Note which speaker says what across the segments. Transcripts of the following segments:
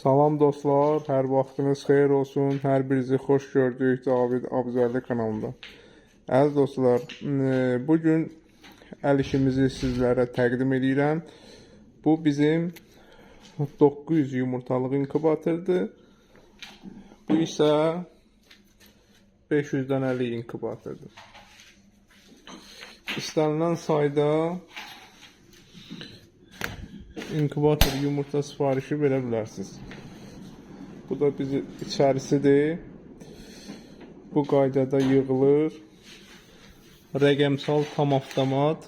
Speaker 1: Salam dostlar, hər vaxtınız xeyir olsun. Hər birinizi xoş gördük Cavid Abzəlli kanalında. Əziz dostlar, bu gün əl işimizi sizlərə təqdim edirəm. Bu bizim 900 yumurtalıq inkubatordur. Bu isə 500 dənəlik inkubatordur. İstənilən sayda inkubator yumurta sifarişi verə bilərsiniz. Bu da bizi içərisidir. Bu qaydada yığılır. Rəqəmsal tam avtomat.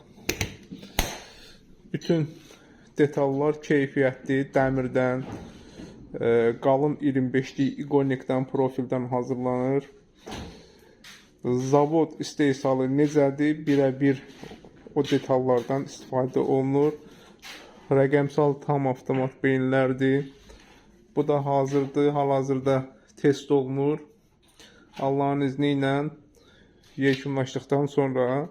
Speaker 1: Bütün detallar keyfiyyətli, dəmirdən, qalın 25-lik iqonikdən, profildən hazırlanır. Zavod istehsalı necədir? Birəbir o detallardan istifadə olunur. Rəqəmsal tam avtomat beyinlərdir. Bu da hazırdır. Hal-hazırda test olunur. Allahın izni ilə yekunlaşdıqdan sonra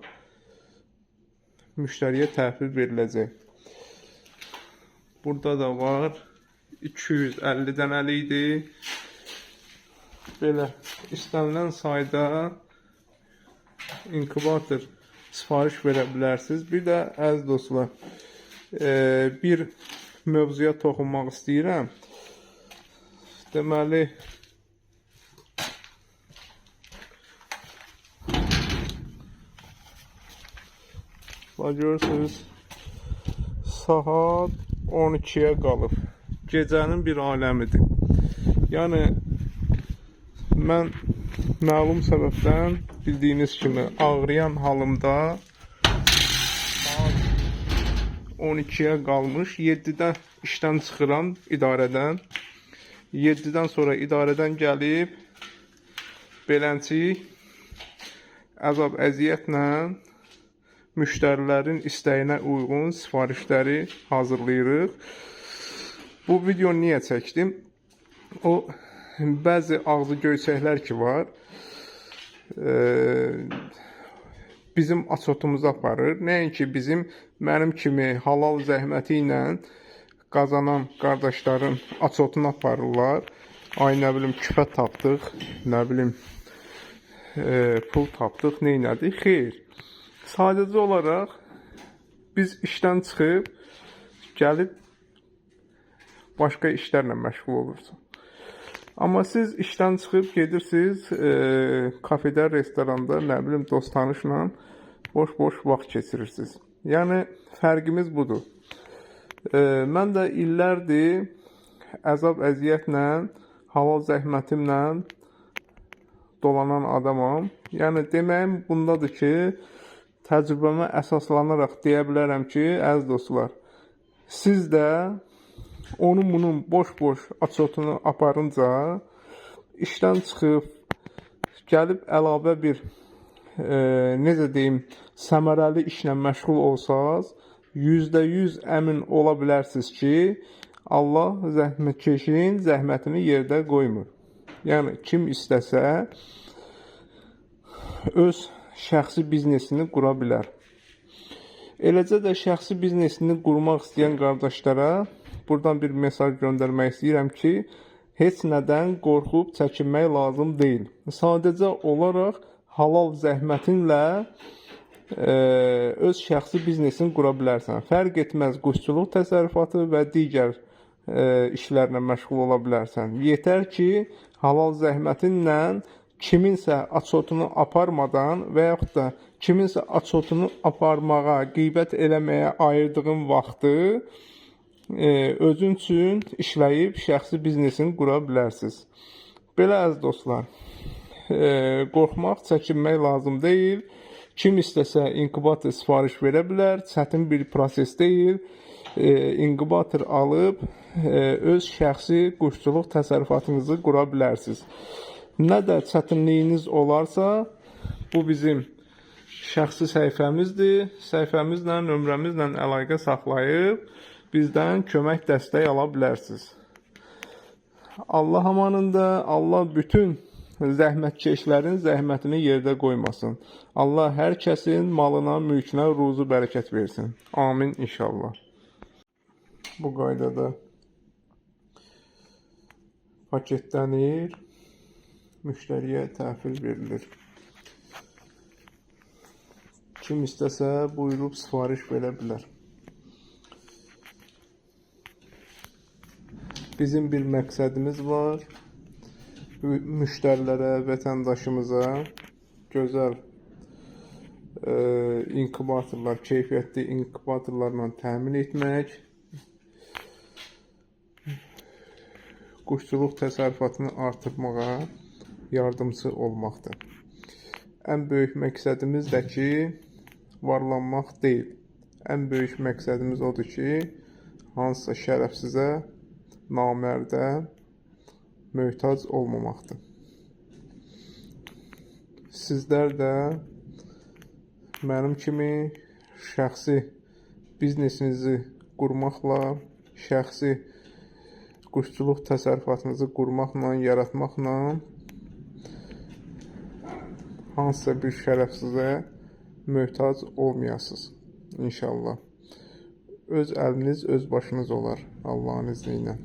Speaker 1: müştəriyə təhvil veriləcək. Burada da var. 250 dənəlikdir. Belə istənilən sayda inkubator sifariş verə bilərsiniz. Bir də əziz dostlar, bir mövzuya toxunmaq istəyirəm. Deməli, bax görürsünüz, saat 12-yə qalıb. Gecənin bir aləmidir. Yəni mən məlum səbəbdən bildiyiniz kimi ağrıyan halımda saat 12-yə qalmış 7-də işdən çıxıram idarədən. 7-dən sonra idarədən gəlib belənçi əzab əziyyətlə müştərilərin istəyinə uyğun sifarişləri hazırlayırıq. Bu videonu niyə çəkdim? O bəzi ağzı göyçəklər ki var, bizim açotumuzu aparır. Nəinki bizim mənim kimi halal zəhməti ilə qazanan qardaşların açotunu aparırlar. Ay nə bilim küpə tapdıq, nə bilim pul tapdıq, neynədik? Xeyr. Sadəcə olaraq biz işdən çıxıb gəlib başqa işlərlə məşğul olursunuz. Amma siz işdən çıxıb gedirsiniz, kafedə, restoranda, nə bilim dost tanışla boş-boş vaxt keçirirsiniz. Yəni fərqimiz budur. Mən də illərdir əzab əziyyətlə, halal zəhmətimlə dolanan adamam. Yəni deməyim bundadır ki, təcrübəmə əsaslanaraq deyə bilərəm ki, əziz dostlar, siz də onun bunun boş-boş açotunu aparınca işdən çıxıb gəlib əlavə bir necə deyim, səmərəli işlə məşğul olsaz, %100 əmin ola bilərsiniz ki, Allah zəhmətkeşin zəhmətini yerdə qoymur. Yəni kim istəsə öz şəxsi biznesini qura bilər. Eləcə də şəxsi biznesini qurmaq istəyən qardaşlara buradan bir mesaj göndərmək istəyirəm ki, heç nədən qorxub çəkinmək lazım deyil. Sadəcə olaraq halal zəhmətinlə öz şəxsi biznesini qura bilərsən. Fərq etməz quşçuluq təsərrüfatı və digər işlərlə məşğul ola bilərsən. Yetər ki, halal zəhmətinlə kiminsə açotunu aparmadan və yaxud da kiminsə açotunu aparmağa, qeybət eləməyə ayırdığın vaxtı özün üçün işləyib şəxsi biznesini qura bilərsiniz. Belə əziz dostlar, qorxmaq, çəkinmək lazım deyil. Kim istəsə inkubator sifariş verə bilər. Çətin bir proses deyil. İnkubator alıb öz şəxsi quşçuluq təsərrüfatınızı qura bilərsiniz. Nə də çətinliyiniz olarsa, bu bizim şəxsi səhifəmizdir. Səhifəmizlə, nömrəmizlə əlaqə saxlayıb bizdən kömək, dəstək ala bilərsiniz. Allah amanında, Allah bütün zəhmətkeşlərin zəhmətini yerdə qoymasın. Allah hər kəsin malına, mülkünə ruzu bərəkət versin. Amin inşallah. Bu qaydada Paketlənir, müştəriyə təhvil verilir. Kim istəsə buyurub sifariş verə bilər. Bizim bir məqsədimiz var. Müştərilərə, vətəndaşımıza gözəl inkubatorlar, keyfiyyətli inkubatorlarla təmin etmək, quşçuluq təsərrüfatını artırmağa yardımçı olmaqdır. Ən böyük məqsədimiz də ki, varlanmaq deyil. Ən böyük məqsədimiz odur ki, hansısa şərəfsizə, namərdə möhtac olmamaqdır. Sizlər də mənim kimi şəxsi biznesinizi qurmaqla, şəxsi quşçuluq təsərrüfatınızı qurmaqla, yaratmaqla hansısa bir şərəfsizə möhtac olmayasınız inşallah. Öz əliniz, öz başınız olar Allahın izni ilə.